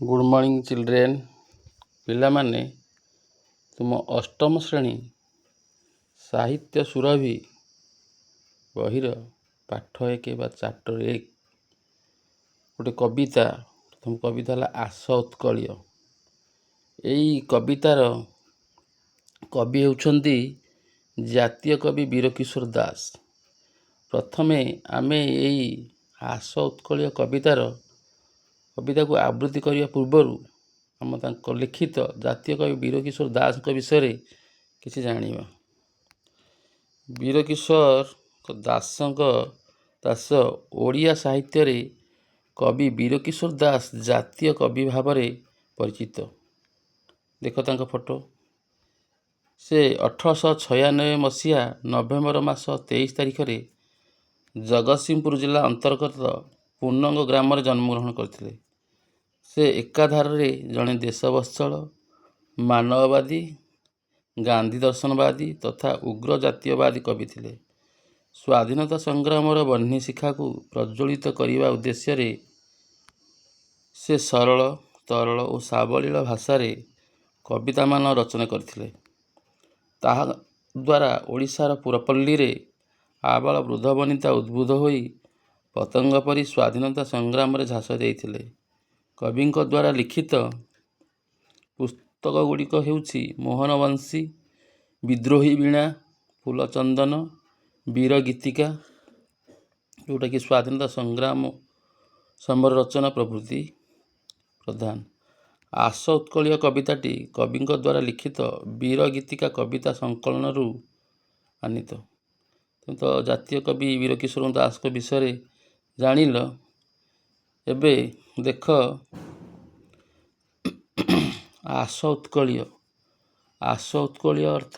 Good morning children. ପିଲାମାନେ, ତୁମ ଅଷ୍ଟମ ଶ୍ରେଣୀ ସାହିତ୍ୟ ସୁରଭି ବହିର ପାଠ 1 ବା ଚାପ୍ଟର 1, ଗୋଟେ କବିତା। ପ୍ରଥମ କବିତା ହେଲା ଆସ ଉତ୍କଳୀୟ। ଏଇ କବିତାର କବି ହେଉଛନ୍ତି ଜାତୀୟ କବି ବୀରକିଶୋର ଦାସ। ପ୍ରଥମେ ଆମେ ଏଇ ଆସ ଉତ୍କଳୀୟ କବିତାକୁ ଆବୃତ୍ତି କରିବା ପୂର୍ବରୁ ଆମ ତାଙ୍କ ଲିଖିତ ଜାତୀୟ କବି ବୀରକିଶୋର ଦାସଙ୍କ ବିଷୟରେ କିଛି ଜାଣିବା। ବୀରକିଶୋର ଦାସ, ଓଡ଼ିଆ ସାହିତ୍ୟରେ କବି ବୀରକିଶୋର ଦାସ ଜାତୀୟ କବି ଭାବରେ ପରିଚିତ। ଦେଖ ତାଙ୍କ ଫଟୋ। ସେ 1896 ମସିହା ନଭେମ୍ବର ମାସ 23 ତାରିଖରେ ଜଗତସିଂହପୁର ଜିଲ୍ଲା ଅନ୍ତର୍ଗତ ପୁନଙ୍ଗ ଗ୍ରାମରେ ଜନ୍ମଗ୍ରହଣ କରିଥିଲେ। ସେ ଏକାଧାରରେ ଜଣେ ଦେଶବତ୍ସଳ, ମାନବବାଦୀ, ଗାନ୍ଧୀ ଦର୍ଶନବାଦୀ ତଥା ଉଗ୍ର ଜାତୀୟବାଦୀ କବି ଥିଲେ। ସ୍ୱାଧୀନତା ସଂଗ୍ରାମର ବହ୍ନି ଶିଖାକୁ ପ୍ରଜ୍ୱଳିତ କରିବା ଉଦ୍ଦେଶ୍ୟରେ ସେ ସରଳ, ତରଳ ଓ ସାବଲୀଳ ଭାଷାରେ କବିତାମାନ ରଚନା କରିଥିଲେ। ତାହା ଦ୍ୱାରା ଓଡ଼ିଶାର ପୁରପଲ୍ଲୀରେ ଆବାଳ ବୃଦ୍ଧ ବନିତା ଉଦ୍ବୁଦ୍ଧ ହୋଇ ପତଙ୍ଗ ପରି ସ୍ୱାଧୀନତା ସଂଗ୍ରାମରେ ଝାସ ଦେଇଥିଲେ। କବିଙ୍କ ଦ୍ୱାରା ଲିଖିତ ପୁସ୍ତକ ଗୁଡ଼ିକ ହେଉଛି ମୋହନ ବଂଶୀ, ବିଦ୍ରୋହୀ ବୀଣା, ଫୁଲଚନ୍ଦନ, ବୀର ଗୀତିକା, ଯେଉଁଟାକି ସ୍ୱାଧୀନତା ସଂଗ୍ରାମ ସମର ରଚନା ପ୍ରଭୃତି ପ୍ରଧାନ। ଆସ ଉତ୍କଳୀୟ କବିତାଟି କବିଙ୍କ ଦ୍ୱାରା ଲିଖିତ ବୀର ଗୀତିକା କବିତା ସଂକଳନରୁ ଆନୀତ। ତ ଜାତୀୟ କବି ବୀରକିଶୋର ଦାସଙ୍କ ବିଷୟରେ ଜାଣିଲ। ଏବେ ଦେଖ ଆସ ଉତ୍କଳୀୟ। ଆସ ଉତ୍କଳୀୟ ଅର୍ଥ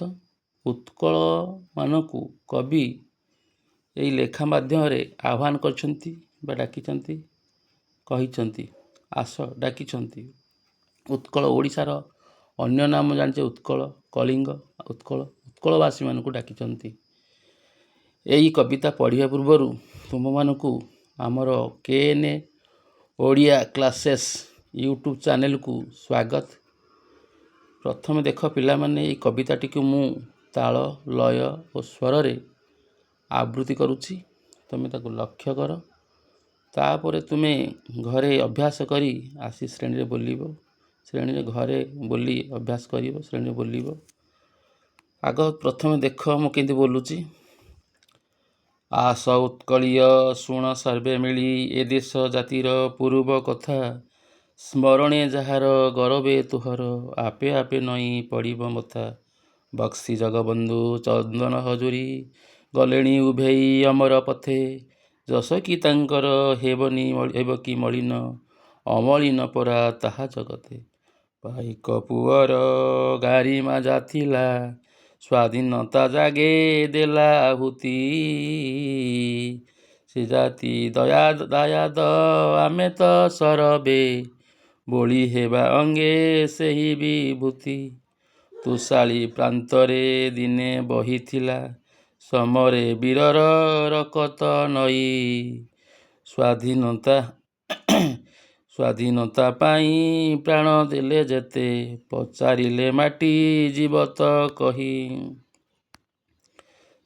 ଉତ୍କଳମାନଙ୍କୁ କବି ଏଇ ଲେଖା ମାଧ୍ୟମରେ ଆହ୍ୱାନ କରିଛନ୍ତି ବା ଡାକିଛନ୍ତି, କହିଛନ୍ତି, ଆସ ଡାକିଛନ୍ତି। ଉତ୍କଳ, ଓଡ଼ିଶାର ଅନ୍ୟ ନାମ ଜାଣିଛେ ଉତ୍କଳ, କଳିଙ୍ଗ, ଉତ୍କଳ। ଉତ୍କଳବାସୀମାନଙ୍କୁ ଡାକିଛନ୍ତି। ଏଇ କବିତା ପଢ଼ିବା ପୂର୍ବରୁ ତୁମମାନଙ୍କୁ ଆମର କେ ଏନ୍ ଓଡ଼ିଆ କ୍ଲାସେସ୍ ୟୁଟ୍ୟୁବ୍ ଚ୍ୟାନେଲକୁ ସ୍ୱାଗତ। ପ୍ରଥମେ ଦେଖ ପିଲାମାନେ, ଏଇ କବିତାଟିକୁ ମୁଁ ତାଳ, ଲୟ ଓ ସ୍ୱରରେ ଆବୃତ୍ତି କରୁଛି। ତୁମେ ତାକୁ ଲକ୍ଷ୍ୟ କର। ତାପରେ ତୁମେ ଘରେ ଅଭ୍ୟାସ କରି ଆସି ଶ୍ରେଣୀରେ ବୋଲିବ। ଶ୍ରେଣୀରେ, ଘରେ ବୋଲି ଅଭ୍ୟାସ କରିବ, ଶ୍ରେଣୀରେ ବୋଲିବ। ଆଗ ପ୍ରଥମେ ଦେଖ ମୁଁ କେମିତି ବୋଲୁଛି। ଆସ ଉତ୍କଳୀୟ ଶୁଣ ସର୍ବେ ମିଳି, ଏ ଦେଶ ଜାତିର ପୂର୍ବ କଥା। ସ୍ମରଣେ ଯାହାର ଗରବେ ତୁହର ଆପେ ଆପେ ନଇଁ ପଡ଼ିବ ମଥା। ବକ୍ସି ଜଗବନ୍ଧୁ ଚନ୍ଦନ ହଜୁରୀ ଗଲେଣି ଉଭେଇ ଅମର ପଥେ। ଯଶ କି ତାଙ୍କର ହେବନି, ହେବ କି ମଳିନ? ଅମଳିନ ପରା ତାହା ଜଗତେ। ପାଇକ ପୁଅର ଗାରିମା ଯାଥିଲା, ସ୍ୱାଧୀନତା ଜାଗେ ଦେଲା ଆହୁତି। ସେ ଜାତି ଦୟା ଦାୟାଦ ଆମେ ତ ସରବେ, ବୋଳି ହେବା ଅଙ୍ଗେ ସେହି ବିଭୂତି। ତୁଷାଳୀ ପ୍ରାନ୍ତରେ ଦିନେ ବହିଥିଲା ସମରେ ବୀରର ରକତ ନଈ। ସ୍ୱାଧୀନତା ପାଇଁ ପ୍ରାଣ ଦେଲେ ଯେତେ, ପଚାରିଲେ ମାଟି ଜୀବତ କହି।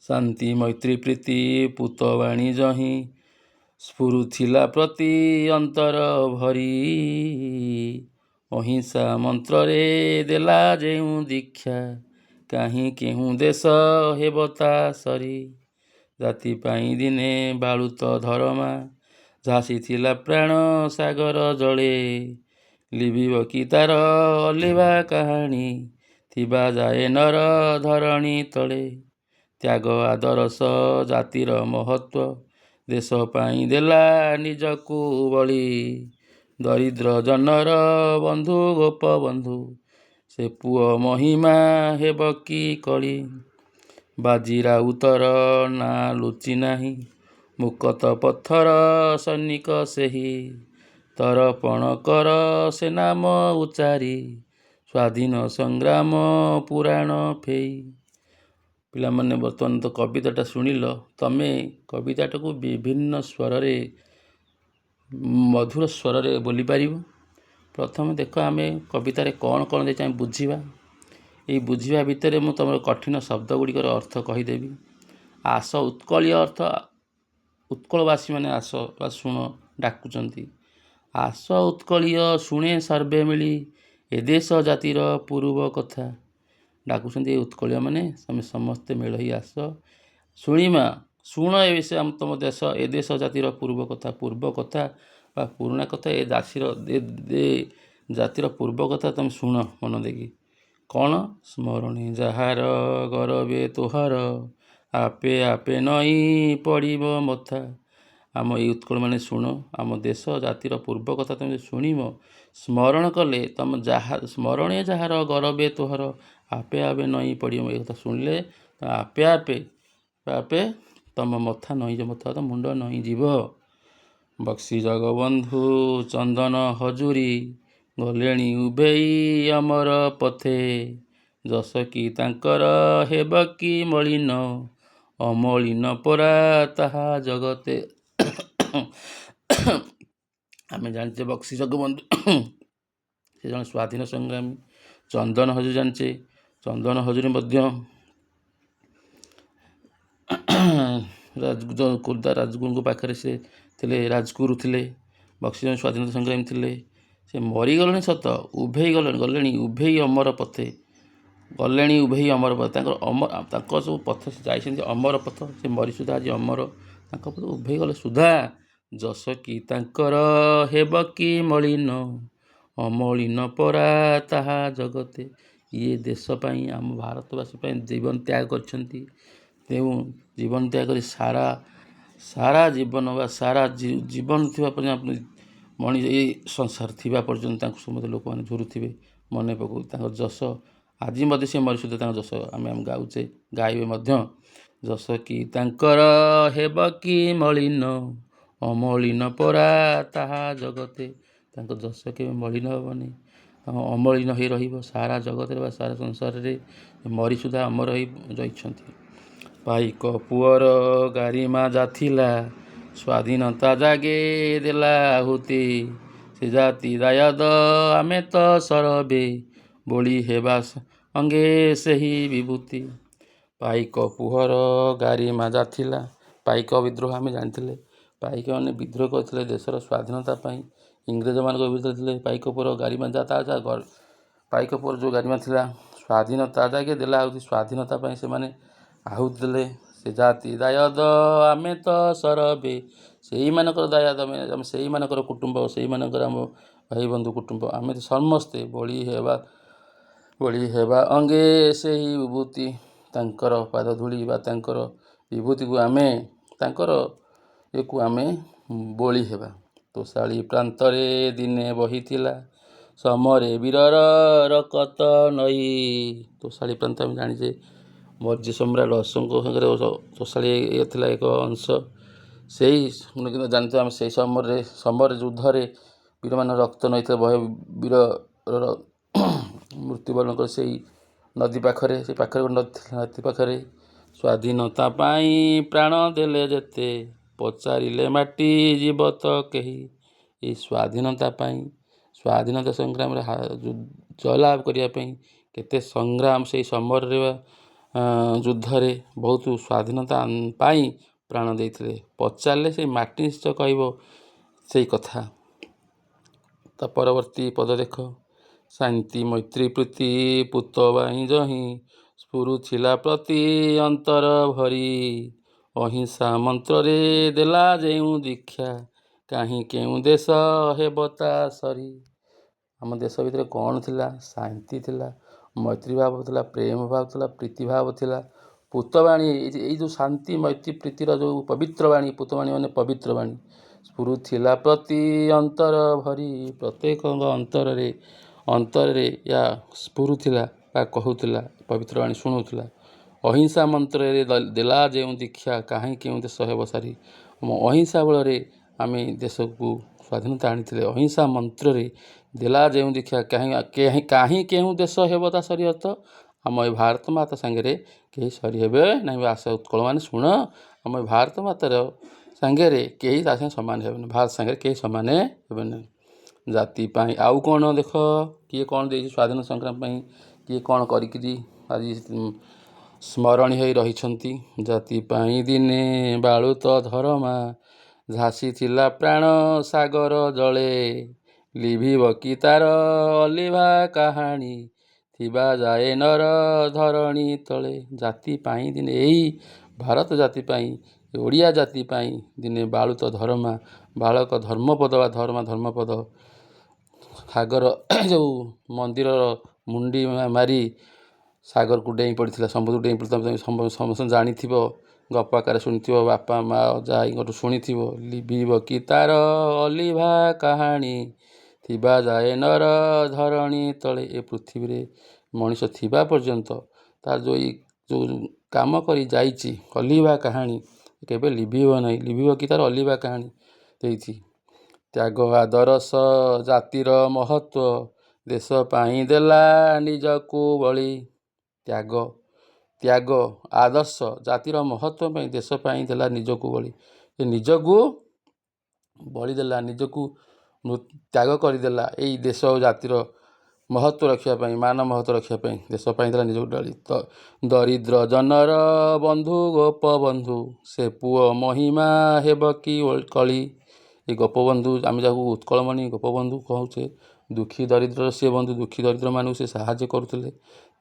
ଶାନ୍ତି ମୈତ୍ରୀ ପ୍ରୀତି ପୂତବାଣୀ ଯହିଁ ସ୍ଫୁରୁଥିଲା ପ୍ରତି ଅନ୍ତର ଭରି। ଅହିଂସା ମନ୍ତ୍ରରେ ଦେଲା ଯେଉଁ ଦୀକ୍ଷା, କାହିଁ କେଉଁ ଦେଶ ହେବ ତା ସରି? ଜାତି ପାଇଁ ଦିନେ ବାଳୁତ ଧରମା ଝାସିଥିଲା ପ୍ରାଣ ସାଗର ଜଳେ। ଲିଭିବ କି ତାର ଅଲିଭା କାହାଣୀ, ଥିବା ଯାଏ ନର ଧରଣୀ ତଳେ? ତ୍ୟାଗ ଆଦର୍ଶ ଜାତିର ମହତ୍ଵ, ଦେଶ ପାଇଁ ଦେଲା ନିଜକୁ ବଳି। ଦରିଦ୍ର ଜନର ବନ୍ଧୁ ଗୋପବନ୍ଧୁ, ସେ ପୁଅ ମହିମା ହେବ କି କଳି? ବାଜି ରାଉତର ନାଁ ଲୁଚି ନାହିଁ ମୁକତ ପଥର ସୈନିକ ସେହି। ତରପଣ କର ସେ ନାମ ଉଚାରି, ସ୍ୱାଧୀନ ସଂଗ୍ରାମ ପୁରାଣ ଫେଇ। ପିଲାମାନେ, ବର୍ତ୍ତମାନ ତ କବିତାଟା ଶୁଣିଲ। ତମେ କବିତାଟାକୁ ବିଭିନ୍ନ ସ୍ୱରରେ, ମଧୁର ସ୍ୱରରେ ବୋଲିପାରିବ। ପ୍ରଥମେ ଦେଖ, ଆମେ କବିତାରେ କ'ଣ କ'ଣ ଦେଇଛି ଆମେ ବୁଝିବା। ଏଇ ବୁଝିବା ଭିତରେ ମୁଁ ତୁମର କଠିନ ଶବ୍ଦ ଗୁଡ଼ିକର ଅର୍ଥ କହିଦେବି। ଆସ ଉତ୍କଳୀୟ ଅର୍ଥ ଉତ୍କଳବାସୀମାନେ ଆସ ବା ଶୁଣ ଡାକୁଛନ୍ତି। ଆସ ଉତ୍କଳୀୟ ଶୁଣେ ସର୍ବେ ମିଳି ଏ ଦେଶ ଜାତିର ପୂର୍ବ କଥା। ଡାକୁଛନ୍ତି ଏ ଉତ୍କଳୀୟମାନେ, ତମେ ସମସ୍ତେ ମେଳ ହେଇ ଆସ, ଶୁଣିମା, ଶୁଣ ଏ ବିଷୟ ଆମ ତୁମ ଦେଶ ଏ ଦେଶ ଜାତିର ପୂର୍ବ କଥା। ପୂର୍ବ କଥା ବା ପୁରୁଣା କଥା, ଏ ଜାତିର ଏ ଜାତିର ପୂର୍ବ କଥା ତମେ ଶୁଣ ମନ ଦେଇକି। କ'ଣ? ସ୍ମରଣେ ଯାହାର ଗରବେ ତୋହର ଆପେ ଆପେ ନଇଁ ପଡ଼ିବ ମଥା। ଆମ ଏଇ ଉତ୍କଳମାନେ ଶୁଣ, ଆମ ଦେଶ ଜାତିର ପୂର୍ବ କଥା ତମେ ଶୁଣିବ, ସ୍ମରଣ କଲେ ତମ ଯାହା ସ୍ମରଣେ ଯାହାର ଗରବେ ତୋହର ଆପେ ଆପେ ନଇଁ ପଡ଼ିବ। ଏ କଥା ଶୁଣିଲେ ଆପେ ଆପେ ଆପେ ତମ ମଥା ନଇଁଯିବ, ମଥା ତ ମୁଣ୍ଡ ନଇଁଯିବ। ବକ୍ସି ଜଗବନ୍ଧୁ ଚନ୍ଦନ ହଜୁରୀ ଗଲେଣି ଉଭେଇ ଅମର ପଥେ, ଯଶ କି ତାଙ୍କର ହେବ କି ମଳିନ, ଅମଳିନ ପରା ତାହା ଜଗତେ। ଆମେ ଜାଣିଛେ ବକ୍ସି ଜଗବନ୍ଧୁ ସେ ଜଣେ ସ୍ୱାଧୀନ ସଂଗ୍ରାମୀ। ଚନ୍ଦନ ହଜୁରୀ ଜାଣିଛେ, ଚନ୍ଦନ ହଜୁରୀ ମଧ୍ୟ ଖୋର୍ଦ୍ଧା ରାଜଗୁରୁଙ୍କ ପାଖରେ ସେ ଥିଲେ, ରାଜଗୁରୁ ଥିଲେ। ବକ୍ସି ଜଣେ ସ୍ୱାଧୀନତା ସଂଗ୍ରାମୀ ଥିଲେ। ସେ ମରିଗଲେଣି ସତ, ଉଭେଇ ଗଲେଣି, ଗଲେଣି ଉଭେଇ ଅମର ପଥେ, ଗଲେଣି ଉଭେଇ ଅମର ପଥେ। ତାଙ୍କର ଅମର, ତାଙ୍କ ସବୁ ପଥ ସେ ଯାଇଛନ୍ତି ଅମର ପଥ, ସେ ମରି ସୁଦ୍ଧା ଆଜି ଅମର। ତାଙ୍କ ପଥ ଉଭେଇ ଗଲେ ସୁଦ୍ଧା ଯଶ କି ତାଙ୍କର ହେବ କି ମଳିନ, ଅମଳିନ ପରା ତାହା ଜଗତେ। ଇଏ ଦେଶ ପାଇଁ, ଆମ ଭାରତବାସୀ ପାଇଁ ଜୀବନ ତ୍ୟାଗ କରିଛନ୍ତି। ତେଣୁ ଜୀବନ ତ୍ୟାଗ କରି ସାରା ସାରା ଜୀବନ ବା ସାରା ଜୀବନ ଥିବା ପର୍ଯ୍ୟନ୍ତ, ମଣିଷ ଏଇ ସଂସାର ଥିବା ପର୍ଯ୍ୟନ୍ତ ତାଙ୍କୁ ସମସ୍ତେ ଲୋକମାନେ ଝୁରୁଥିବେ, ମନେ ପକାଉ ତାଙ୍କ ଯଶ। ଆଜି ମଧ୍ୟ ସେ ମରି ସୁଦ୍ଧା ତାଙ୍କ ଯଶ ଆମେ ଗାଉଛେ, ଗାଇବେ ମଧ୍ୟ। ଯଶ କି ତାଙ୍କର ହେବ କି ମଳିନ, ଅମଳିନ ପରା ତାହା ଜଗତେ। ତାଙ୍କ ଯଶ କେବେ ମଳିନ ହେବନି, ଅମଳିନ ହେଇ ରହିବ ସାରା ଜଗତରେ ବା ସାରା ସଂସାରରେ। ମରି ସୁଦ୍ଧା ଅମର ହେଇ ରହିଛନ୍ତି। ପାଇକ ପୁଅର ଗାରିମା ଯାଥିଲା, ସ୍ୱାଧୀନତା ଜାଗେ ଦେଲା ଆହୁତି, ସେ ଜାତି ଦାୟଦ ଆମେ ତ ସରବେ, ବୋଳି ହେବା ଅଙ୍ଗେ ସେହି ବିଭୂତି। ପାଇକ ପୁଅର ଗାରିମା ଯାଥିଲା। ପାଇକ ବିଦ୍ରୋହ ଆମେ ଜାଣିଥିଲେ, ପାଇକମାନେ ବିଦ୍ରୋହ କରିଥିଲେ ଦେଶର ସ୍ୱାଧୀନତା ପାଇଁ, ଇଂରେଜମାନଙ୍କ ବିରୁଦ୍ଧରେ ଥିଲେ। ପାଇକ ପୁଅର ଗାରିମା ଯା ତା ପାଇକ ପୁଅର ଯେଉଁ ଗାରିମା ଥିଲା, ସ୍ୱାଧୀନତା ଯାକେ ଦେଲା ଆହୁତି, ସ୍ୱାଧୀନତା ପାଇଁ ସେମାନେ ଆହୁତି ଦେଲେ। ସେ ଜାତି ଦାୟଦ ଆମେ ତ ସରବେ, ସେଇମାନଙ୍କର ଦାୟାଦ ଆମେ, ସେଇମାନଙ୍କର କୁଟୁମ୍ବ, ସେଇମାନଙ୍କର ଆମ ଭାଇ ବନ୍ଧୁ କୁଟୁମ୍ବ, ଆମେ ତ ସମସ୍ତେ ବଳି ହେବା, ବଳି ହେବା ଅଙ୍ଗେ ସେହି ବିଭୂତି। ତାଙ୍କର ପାଦ ଧୂଳି ବା ତାଙ୍କର ବିଭୂତିକୁ ଆମେ, ତାଙ୍କର ଇଏକୁ ଆମେ ବୋଳି ହେବା। ତୋଷାଳି ପ୍ରାନ୍ତରେ ଦିନେ ବହିଥିଲା ସମରେ ବୀରର ରକତ ନଈ। ତୋଷାଳି ପ୍ରାନ୍ତ ଆମେ ଜାଣିଛେ, ମୌର୍ଯ୍ୟ ସମ୍ରାଟ ଅଶୋକଙ୍କ ସାଙ୍ଗରେ ତୋଷାଳି ଇଏ ଥିଲା ଏକ ଅଂଶ। ସେଇ ଜାଣିଥିବା ଆମେ ସେଇ ସମୟରେ, ସମର ଯୁଦ୍ଧରେ ବୀରମାନ ରକ୍ତ ନଈଥିଲା, ବହେ ବୀରର ମୃତ୍ୟୁବରଣ କରି ସେଇ ନଦୀ ପାଖରେ, ସେ ପାଖରେ ଗୋଟେ ନଦୀ ଥିଲା, ନଦୀ ପାଖରେ। ସ୍ୱାଧୀନତା ପାଇଁ ପ୍ରାଣ ଦେଲେ ଯେତେ, ପଚାରିଲେ ମାଟି ଯିବ ତ କେହି। ଏଇ ସ୍ୱାଧୀନତା ପାଇଁ, ସ୍ୱାଧୀନତା ସଂଗ୍ରାମରେ ଜୟଲାଭ କରିବା ପାଇଁ କେତେ ସଂଗ୍ରାମ, ସେଇ ସମରରେ ଯୁଦ୍ଧରେ ବହୁତ ସ୍ୱାଧୀନତା ପାଇଁ ପ୍ରାଣ ଦେଇଥିଲେ। ପଚାରିଲେ ସେଇ ମାଟି ନିଶ୍ଚୟ କହିବ ସେଇ କଥା। ତା ପରବର୍ତ୍ତୀ ପଦ ଦେଖ। ଶାନ୍ତି ମୈତ୍ରୀ ପ୍ରୀତି ପୂତ ବାଣୀ ଯହିଁ ସ୍ଫୁରୁଥିଲା ପ୍ରତି ଅନ୍ତର ଭରି, ଅହିଂସା ମନ୍ତ୍ରରେ ଦେଲା ଯେଉଁ ଦୀକ୍ଷା, କାହିଁ କେଉଁ ଦେଶ ହେବ ତା ସରି। ଆମ ଦେଶ ଭିତରେ କ'ଣ ଥିଲା? ଶାନ୍ତି ଥିଲା, ମୈତ୍ରୀ ଭାବ ଥିଲା, ପ୍ରେମ ଭାବ ଥିଲା, ପ୍ରୀତି ଭାବ ଥିଲା। ପୂତବାଣୀ, ଏଇ ଯେଉଁ ଶାନ୍ତି ମୈତ୍ରୀ ପ୍ରୀତିର ଯେଉଁ ପବିତ୍ର ବାଣୀ, ପୂତବାଣୀ ମାନେ ପବିତ୍ର ବାଣୀ, ସ୍ଫୁରୁଥିଲା ପ୍ରତି ଅନ୍ତର ଭରି। ପ୍ରତ୍ୟେକଙ୍କ ଅନ୍ତରରେ ଅନ୍ତରରେ ୟା ସ୍ଫୁରୁଥିଲା ବା କହୁଥିଲା, ପବିତ୍ର ବାଣୀ ଶୁଣୁଥିଲା। ଅହିଂସା ମନ୍ତ୍ରରେ ଦେଲା ଯେଉଁ ଦୀକ୍ଷା, କାହିଁ କେଉଁ ଦେଶ ହେବ ସାରି। ଆମ ଅହିଂସା ବଳରେ ଆମେ ଦେଶକୁ ସ୍ୱାଧୀନତା ଆଣିଥିଲେ। ଅହିଂସା ମନ୍ତ୍ରରେ ଦେଲା ଯେଉଁ ଦୀକ୍ଷା, କାହିଁ କାହିଁ କେଉଁ ଦେଶ ହେବ ତା ସରି। ଅର୍ଥ ଆମ ଏ ଭାରତ ମାତା ସାଙ୍ଗରେ କେହି ସରି ହେବେ ନାହିଁ। ଆସ ଉତ୍କଳମାନେ ଶୁଣ, ଆମ ଏ ଭାରତ ମାତାର ସାଙ୍ଗରେ କେହି ତା ସାଙ୍ଗେ ସମାନ ହେବେନି, ଭାରତ ସାଙ୍ଗରେ କେହି ସମାନ ହେବେ ନାହିଁ। ଜାତି ପାଇଁ। ଆଉ କ'ଣ ଦେଖ, କିଏ କ'ଣ ଦେଇଛି ସ୍ୱାଧୀନ ସଂଗ୍ରାମ ପାଇଁ, କିଏ କ'ଣ କରିକିରି ଆଜି ସ୍ମରଣୀୟ ହେଇ ରହିଛନ୍ତି। ଜାତି ପାଇଁ ଦିନେ ବାଳୁତ ଧରମା ଝାସିଥିଲା ପ୍ରାଣ ସାଗର ଜଳେ, ଲିଭିବ କି ତାର ଅଲିଭା କାହାଣୀ ଥିବା ଯାଏ ନର ଧରଣୀ ତଳେ। ଜାତି ପାଇଁ ଦିନେ, ଏଇ ଭାରତ ଜାତି ପାଇଁ, ଓଡ଼ିଆ ଜାତି ପାଇଁ ଦିନେ ବାଳୁତ ଧରମା, ବାଳକ ଧର୍ମପଦ ବା ଧର୍ମା ଧର୍ମପଦ ସାଗର ଯେଉଁ ମନ୍ଦିରର ମୁଣ୍ଡି ମାରି ସାଗରକୁ ଡେଇଁ ପଡ଼ିଥିଲା, ସମୁଦ୍ରକୁ ଡେଇଁ ପଡ଼ିଥିଲା। ସମସ୍ତେ ଜାଣିଥିବ, ଗପ ଆକାରରେ ଶୁଣିଥିବ, ବାପା ମା ଅଜା ଆଈଙ୍କଠୁ ଶୁଣିଥିବ। ଲିଭିବ କି ତାର ଅଲିଭା କାହାଣୀ ଥିବା ଯାଏ ନର ଧରଣୀ ତଳେ। ଏ ପୃଥିବୀରେ ମଣିଷ ଥିବା ପର୍ଯ୍ୟନ୍ତ ତାର ଯେଉଁ କାମ କରି ଯାଇଛି ଅଲିଭା କାହାଣୀ କେବେ ଲିଭିବ ନାହିଁ। ଲିଭିବ କି ତାର ଅଲିଭା କାହାଣୀ ଦେଇଛି। ତ୍ୟାଗ ଆଦର୍ଶ ଜାତିର ମହତ୍ଵ ଦେଶ ପାଇଁ ଦେଲା ନିଜକୁ ବଳି। ତ୍ୟାଗ, ତ୍ୟାଗ ଆଦର୍ଶ ଜାତିର ମହତ୍ଵ ପାଇଁ ଦେଶ ପାଇଁ ଦେଲା ନିଜକୁ ବଳି। ସେ ନିଜକୁ ବଳି ଦେଲା, ନିଜକୁ ତ୍ୟାଗ କରିଦେଲା ଏଇ ଦେଶ ଓ ଜାତିର ମହତ୍ଵ ରଖିବା ପାଇଁ, ମାନ ମହତ୍ଵ ରଖିବା ପାଇଁ ଦେଶ ପାଇଁ ଦେଲା ନିଜକୁ ଡାଳି। ଦରିଦ୍ର ଜନର ବନ୍ଧୁ ଗୋପବନ୍ଧୁ ସେ ପୁଅ ମହିମା ହେବ କି କଳି। ଏ ଗୋପବନ୍ଧୁ, ଆମେ ଯାହାକୁ ଉତ୍କଳମଣି ଗୋପବନ୍ଧୁ କହୁଛେ, ଦୁଃଖୀ ଦରିଦ୍ରର ସିଏ ବନ୍ଧୁ, ଦୁଃଖୀ ଦରିଦ୍ରମାନଙ୍କୁ ସେ ସାହାଯ୍ୟ କରୁଥିଲେ।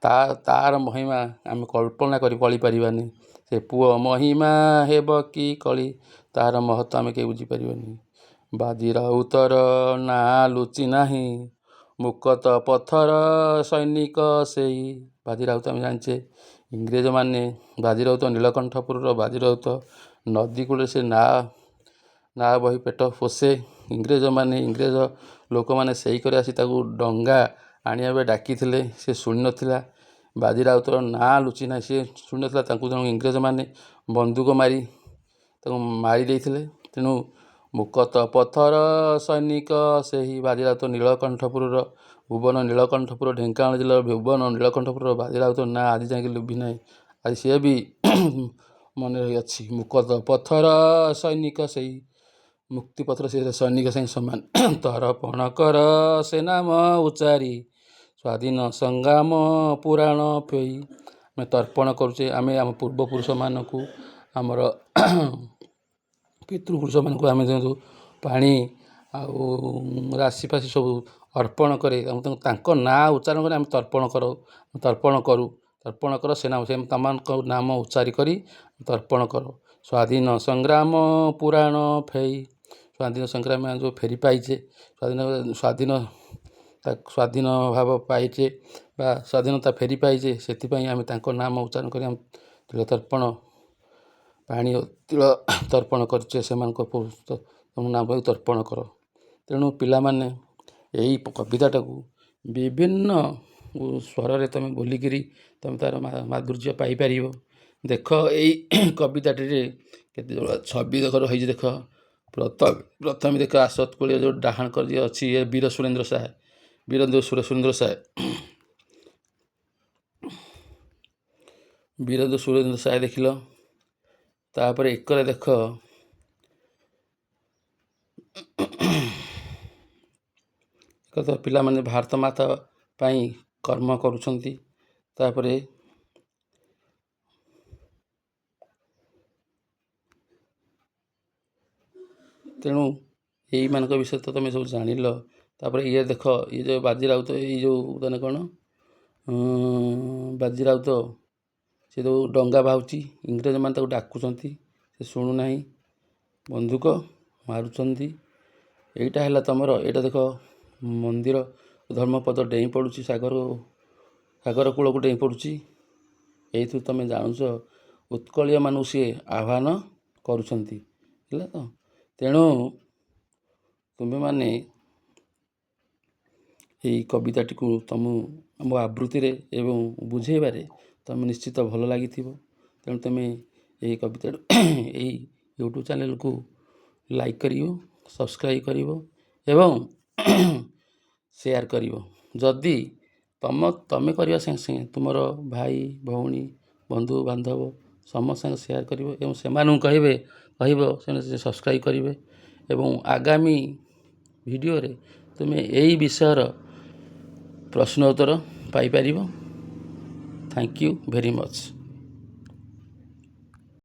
ତାର ମହିମା ଆମେ କଳ୍ପନା କରି କଳି ପାରିବାନି। ସେ ପୁଅ ମହିମା ହେବ କି କଳି, ତାର ମହତ୍ଵ ଆମେ କେହି ବୁଝିପାରିବାନି। ବାଜି ରାଉତର ନାଁ ଲୁଚି ନାହିଁ ମୁକତ ପଥର ସୈନିକ ସେଇ। ବାଜି ରାଉତ ଆମେ ଜାଣିଛେ, ଇଂରେଜମାନେ ବାଜି ରାଉତ, ନୀଳକଣ୍ଠପୁରର ବାଜି ରାଉତ, ନଦୀ କୂଳରେ ସେ ନା ବହି ପେଟ ପୋଷେ। ଇଂରେଜମାନେ, ଇଂରେଜ ଲୋକମାନେ ସେଇ କରି ଆସି ତାକୁ ଡଙ୍ଗା ଆଣିବା ପାଇଁ ଡାକିଥିଲେ, ସେ ଶୁଣିନଥିଲା। ବାଜି ରାଉତର ନାଁ ଲୁଚି ନାହିଁ, ସିଏ ଶୁଣିନଥିଲା ତାଙ୍କୁ। ତେଣୁ ଇଂରେଜମାନେ ବନ୍ଧୁକ ମାରି ତାକୁ ମାରି ଦେଇଥିଲେ। ତେଣୁ ମୁକତ ପଥର ସୈନିକ ସେହି ବାଜି ରାଉତ, ନୀଳକଣ୍ଠପୁରର ଭୁବନ, ନୀଳକଣ୍ଠପୁର ଢେଙ୍କାନାଳ ଜିଲ୍ଲାର ଭୁବନ ନୀଳକଣ୍ଠପୁରର ବାଜି ରାଉତ ନାଁ ଆଜି ଯାଏଁ ଲିଭି ନାହିଁ। ଆଜି ସିଏ ବି ମନେ ରହିଅଛି। ମୁକତ ପଥର ସୈନିକ ସେଇ, ମୁକ୍ତିପଥର ସେ ସୈନିକ ସାଙ୍ଗେ ସମାନ। ତରପଣ କର ସେ ନାମ ଉଚାରି ସ୍ୱାଧୀନ ସଂଗ୍ରାମ ପୁରାଣ ଫେଇ। ଆମେ ତର୍ପଣ କରୁଛେ, ଆମେ ଆମ ପୂର୍ବପୁରୁଷମାନଙ୍କୁ, ଆମର ପିତୃପୁରୁଷମାନଙ୍କୁ ଆମେ ଯେହେତୁ ପାଣି ଆଉ ରାଶି ଫାସି ସବୁ ଅର୍ପଣ କରି ତାଙ୍କ ନାଁ ଉଚ୍ଚାରଣ କରି ଆମେ ତର୍ପଣ କରୁ, ତର୍ପଣ କରୁ। ତର୍ପଣ କର ସେ ନାମ, ସେ ତମାନଙ୍କ ନାମ ଉଚ୍ଚାରି କରି ତର୍ପଣ କର। ସ୍ୱାଧୀନ ସଂଗ୍ରାମ ପୁରାଣ ଫେଇ, ସ୍ୱାଧୀନ ସଂଗ୍ରାମ ଆମେ ଯେଉଁ ଫେରି ପାଇଛେ, ସ୍ୱାଧୀନ ସ୍ୱାଧୀନ ସ୍ୱାଧୀନ ଭାବ ପାଇଛେ ବା ସ୍ୱାଧୀନତା ଫେରି ପାଇଛେ, ସେଥିପାଇଁ ଆମେ ତାଙ୍କ ନାମ ଉଚ୍ଚାରଣ କରି ଆମେ ତିଳ ତର୍ପଣ, ପାଣି ତିଳ ତର୍ପଣ କରୁଛେ। ସେମାନଙ୍କ ନାମ ତର୍ପଣ କର। ତେଣୁ ପିଲାମାନେ, ଏଇ କବିତାଟାକୁ ବିଭିନ୍ନ ସ୍ୱରରେ ତୁମେ ବୋଲିକିରି ତୁମେ ତା'ର ମାଧୁର୍ଯ୍ୟ ପାଇପାରିବ। ଦେଖ, ଏଇ କବିତାଟିରେ କେତେ ଛବି ଦେଖ ରହିଛି। ଦେଖ, ପ୍ରଥମେ ଦେଖ, ଆସତକୁଳିଆ ଯେଉଁ ଡାହାଣ କରି ଅଛି, ଏ ବୀର ସୁରେନ୍ଦ୍ର ସାଏ, ବୀରେନ୍ଦ୍ର ସୁରେନ୍ଦ୍ର ସାଏ, ବୀରେନ୍ଦ୍ର ସୁରେନ୍ଦ୍ର ସାଏ ଦେଖିଲ। ତାପରେ ଏକରେ ଦେଖ, ଏକ ତ ପିଲାମାନେ ଭାରତ ମାତା ପାଇଁ କର୍ମ କରୁଛନ୍ତି। ତାପରେ ତେଣୁ ଏଇମାନଙ୍କ ବିଷୟରେ ତ ତୁମେ ସବୁ ଜାଣିଲ। ତାପରେ ଇଏ ଦେଖ, ଇଏ ଯେଉଁ ବାଜି ରାଉତ, ଏଇ ଯେଉଁ ମାନେ କ'ଣ ବାଜି ରାଉତ, ସେ ଯେଉଁ ଡଙ୍ଗା ବାହୁଛି, ଇଂରେଜମାନେ ତାକୁ ଡାକୁଛନ୍ତି, ସେ ଶୁଣୁନାହିଁ, ବନ୍ଧୁକ ମାରୁଛନ୍ତି। ଏଇଟା ହେଲା ତୁମର, ଏଇଟା ଦେଖ, ମନ୍ଦିର ଧର୍ମପଦ ଡେଇଁ ପଡ଼ୁଛି ସାଗର, ସାଗର କୂଳକୁ ଡେଇଁ ପଡ଼ୁଛି। ଏଇଥିରୁ ତୁମେ ଜାଣୁଛ ଉତ୍କଳୀୟମାନଙ୍କୁ ସିଏ ଆହ୍ୱାନ କରୁଛନ୍ତି, ହେଲା ତ? ତେଣୁ ତୁମେମାନେ ଏଇ କବିତାଟିକୁ ତୁମ ଆମ ଆବୃତ୍ତିରେ ଏବଂ ବୁଝେଇବାରେ ତୁମେ ନିଶ୍ଚିତ ଭଲ ଲାଗିଥିବ। ତେଣୁ ତୁମେ ଏଇ କବିତା, ଏଇ ୟୁଟ୍ୟୁବ୍ ଚ୍ୟାନେଲ୍କୁ ଲାଇକ୍ କରିବ, ସବସ୍କ୍ରାଇବ୍ କରିବ ଏବଂ ସେୟାର କରିବ। ଯଦି ତମେ କରିବା ସାଙ୍ଗେ ସାଙ୍ଗେ ତୁମର ଭାଇ ଭଉଣୀ ବନ୍ଧୁବାନ୍ଧବ ସମସ୍ତଙ୍କୁ ସେୟାର କରିବ ଏବଂ ସେମାନଙ୍କୁ କହିବ ସେମାନେ ସବସ୍କ୍ରାଇବ୍ କରିବେ ଏବଂ ଆଗାମୀ ଭିଡ଼ିଓରେ ତୁମେ ଏଇ ବିଷୟର ପ୍ରଶ୍ନ ଉତ୍ତର ପାଇପାରିବ। Thank you very much.